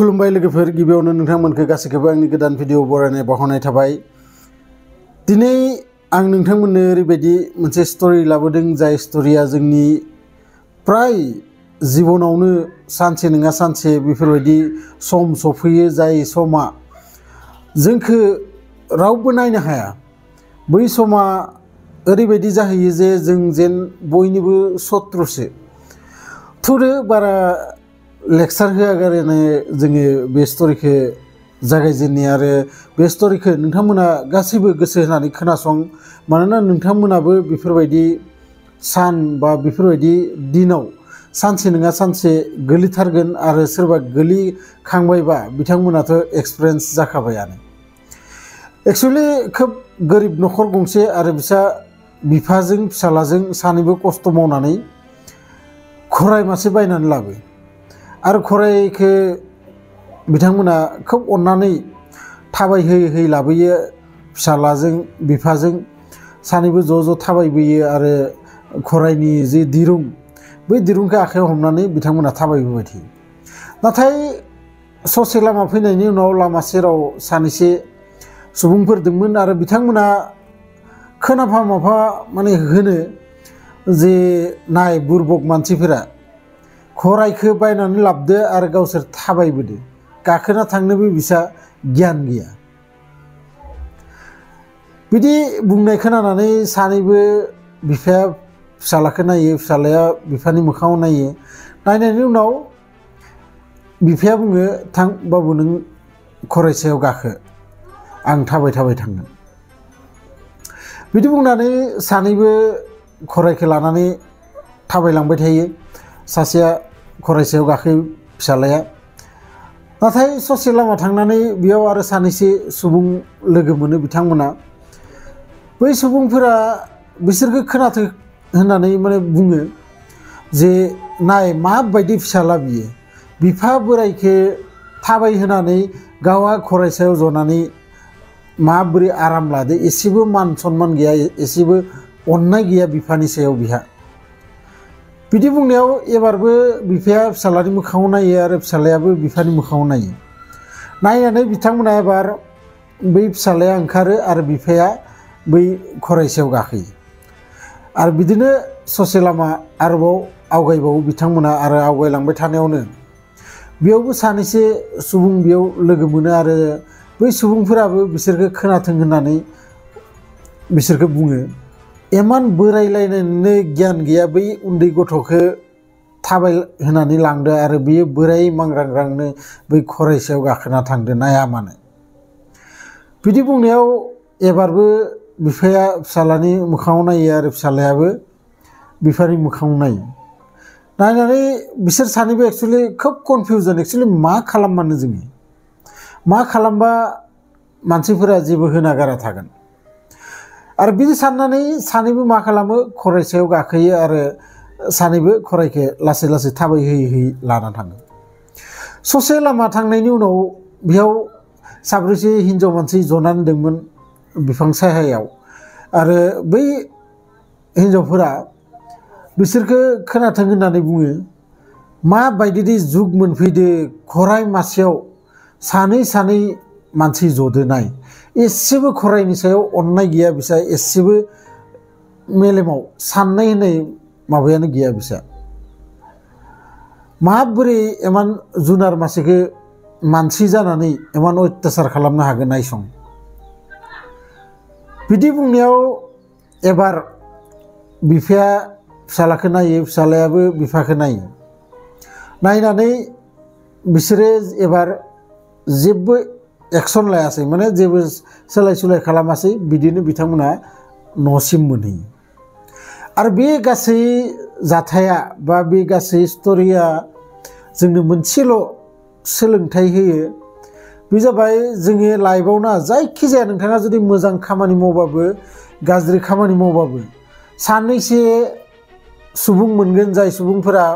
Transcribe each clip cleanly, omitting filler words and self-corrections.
खुलुमबाय लोगोफोर गिबियावनो नोंथांमोनखौ गासैखौबो आंनि गोदान भिडिअ बरायनाय बावहरनाय थाबाय। दिनै आं नोंथांमोननो ओरैबायदि मोनसे स्टोरी लाबोदों जाय स्टोरीया जोंनि प्राय जिबनावनो सानसे नङा सानसे बेफोरबायदि सम सफैयो जाय समा जोंखौ रावबो नायनो हाया। बै समा ओरैबायदि जाहैयो जे जों जेन बयनिबो शत्रुसो। थुदो बारा लेक्चार होआगारानो जोङो बे स्टोरीखौ जागायजेननाय आरो बे स्टोरीखौ नोंथांमोना गासैबो गोसो होनानै खोनासं। मानोना नोंथांमोनाबो बेफोरबायदि सान बा बेफोरबायदि दिनाव सानसे नङा सानसे गोलैथारगोन आरो सोरबा गोलैखांबायबा बिथांमोनाथ' एक्सपिरियेन्स जाखाबायानो। एक्चुअली खोब गोरिब न'खर गंसे आरो बिफाजों फिसालाजों सानैबो खस्थ' मावनानै खराइ मासे बायनानै लाबो आरो खराइखौ बिथांमोना खोब अननानै थाबायहोयै लाबोयो। फिसालाजों बिफाजों सानैबो ज' थाबायबोयो आरो खराइनि जि दिरुं बै दिरुंखौ आखायाव हमनानै बिथांमोना थाबायबोबाय थायो। नाथाय ससे लामा फैनायनि उनाव लामा सेराव सानैसो सुबुंफोर दंमोन आरो बिथांमोना खोनाफा माफा माने होनो जे नाय बुरबक मानसिफोरा खराइखौ बायनानै लाबोदो आरो गावसोर थाबायबोदो, गाखोना थांनोबो बिसा गियान गैया। बिदि बुंनाय खोनानानै सानैबो बिफाया फिसालाखौ नायो, फिसालाया बिफानि मोखाङाव नायो। नायनायनि उनाव बिफाया बुङो, थां बाबु नों खराइ सायाव गाखो, आं थाबाय थांगोन। बिदि बुंनानै सानैबो खराइखौ लानानै थाबायलांबाय थायो। सासेया खराइ सायाव गाखोयो फिसालाया। नाथाय ससे लामा थांनानै बेयाव आरो सानैसो सुबुं लोगो मोनो बिथांमोना। बै सुबुंफोरा बिसोरखौ खोनाथों होननानै माने बुङो जे नाय माबायदि फिसाला बियो, बिफा बोराइखौ थाबायहोनानै गावहा खराइ सायाव जनानै माबोरै आराम लादो, एसेबो मान सनमान गैया, एसेबो अननाय गैया बिफानि सायाव बिहा। बिदि बुंनायाव एबारबो बिफाया फिसालानि मोखाङाव नायो आरो फिसालायाबो बिफानि मोखाङाव नायो। नायनानै बिथांमोना एबार बै फिसालाया ओंखारो आरो बिफाया बै खराइ सायाव गाखोयो। आरो बिदिनो ससे लामा आरोबाव आवगायबावो बिथांमोना आरो आवगायलांबाय थानायावनो बेयावबो सानैसो सुबुं बेयाव लोगो मोनो आरो बै सुबुंफोराबो बिसोरखौ खोनाथों होननानै बिसोरखौ बुङो, इमान बोरायलायनानैनो गियान गैया बै उन्दै गथ'खौ थाबाय होनानै लांदो आरो बियो बोराय मांग्रांग्रांनो बै खराइ सायाव गाखोना थांदो, नाया मानो। बिदि बुंनायाव एबारबो बिफाया फिसालानि मोखाङाव नायो आरो फिसालायाबो बिफानि मोखाङाव नायो। नायनानै बिसोर सानैबो एक्चुअलि खोब कनफिउजन, एक्चुअलि मा खालामबानो जोङो, मा खालामबा मानसिफोरा जेबो होनागारा थागोन। आरो बिदि साननानै सानैबो मा खालामो, खराइ सायाव गाखोयो आरो सानैबो खराइखौ लासै लासै थाबायहोयै लाना थाङो। ससे लामा थांनायनि उनाव बेयाव साब्रैसो हिनजाव मानसि जनानै दंमोन बिफां साहायाव आरो बै हिनजावफोरा बिसोरखौ खोनाथों होननानै बुङो, माबायदि जुग मोनफैदो खराइ मासेयाव सानै मानसि जदो नाय, एसेबो खराइनि सायाव अननाय गैया बिसा, एसेबो मेलेमाव साननाय होननाय माबायानो गैया बिसा। माबोरै इमान जुनार मासेखौ मानसि जानानै इमान अयथासार खालामनो हागोन नायसं। बिदि बुंनायाव एबार बिफाया फिसालाखौ नायो, फिसालायाबो बिफाखौ नायो। नायनानै बिसोरो एबार जेबो एक्सन लायासै, माने जेबो सोलाय सोलाय खालामासै। बिदिनो बिथांमोना न'सिम मोनहैयो। आरो बे गासै जाथाया बा बे गासै स्टोरीया जोंनो मोनसेल' सोलोंथाइ होयो, बे जाबाय जोङो लाइफआव ना जायखिजाया नोंथाङा जुदि मोजां खामानि मावबाबो गाज्रि खामानि मावबाबो सानैसो सुबुं मोनगोन जाय सुबुंफोरा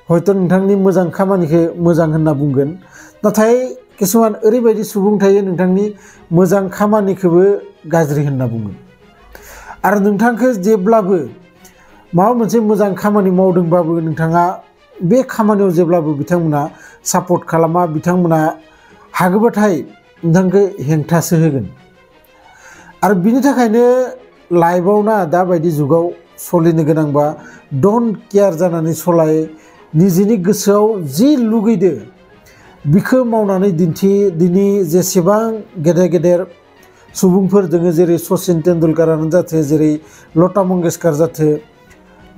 हयथ' नोंथांनि मोजां खामानिखौ मोजां होनना बुंगोन, नाथाय किसुमान ओरैबायदि सुबुं थायो नोंथांनि मोजां खामानिखौबो गाज्रि होनना बुङो। आरो नोंथांखौ जेब्लाबो माबा मोनसे मोजां खामानि मावदोंबाबो नोंथाङा बे खामानियाव जेब्लाबो बिथांमोना सापर्ट खालामा बिथांमोना हागोबाथाय नोंथांखौ हेंथासो होगोन आरो बिनि थाखायनो लाइफआव ना दाबायदि जुगाव सोलिनो गोनांबा डोंट केयार जानानै सलाय निजेनि गोसोआव जि लुगैदो बिखौ मावनानै दिन्थि दिनै जेसेबां गेदेर गेदेर सुबुंफोर दोङो जेरै सचिन तेन्दुलकरानो जाथो जेरै लता मंगेशकर जाथो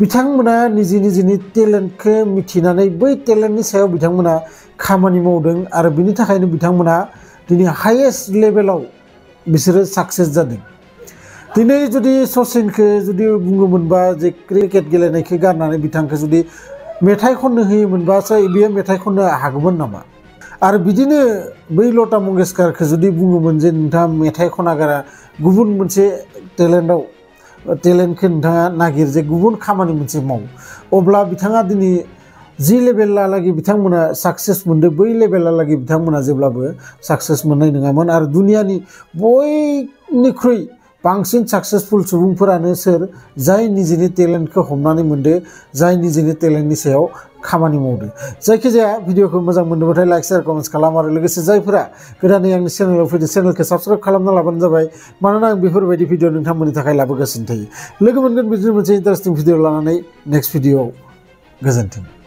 बिथांमोना निजिनि टेलेन्टखौ मिथिनानै बै टेलेन्टनि सायाव बिथांमोना खामानि मावदों आरो बिनि थाखायनो बिथांमोना दिनै हाइएस्ट लेभेलाव बिसोरो साक्सेस जादों दिनै जुदि सचिनखौ जुदि बुङोमोनबा जे क्रिकेट गेलेनायखौ गारनानै बिथांखौ जुदि मेथाइ खननो होयोमोनबासो बियो मेथाइ खननो हागौमोन नामा आरो बिदिनो बै लता मंगेशकरखौ जुदि बुङोमोन जे नोंथाङा मेथाइ खनागारा गुबुन मोनसे टेलेन्टखौ नोंथाङा नागिर जे गुबुन खामानि मोनसे माव अब्ला बिथाङा दिनै जि लेभेलहालागै बिथांमोना साक्सेस मोनदों बै लेभेलहालागै बिथांमोना जेब्लाबो साक्सेस मोननाय नङामोन आरो दुनियानि बयनिख्रुइ बांसिन साक्सेसफुल सुबुंफोरानो सोर जाय निजेनि टेलेन्टखौ हमनानै मोनदो जाय निजेनि टेलेन्टनि सायाव खामानि मावदो जायखिजाया भिडिअखौ मोजां मोनदोंबाथाय लाइक शेयार कमेन्ट्स खालाम आरो लोगोसे जायफोरा गोदानै आंनि चेनेलाव फैदों चेनेलखौ साबस्क्राइब खालामना लाबानो जाबाय मानोना आं बेफोरबायदि भिडिअ नोंथांमोननि थाखाय लाबोगासिनो थायो लोगो मोनगोन बिदिनो मोनसे इन्टारेस्टिं भिडिअ लानानै नेक्स्ट भिडिअआव गोजोन्थों।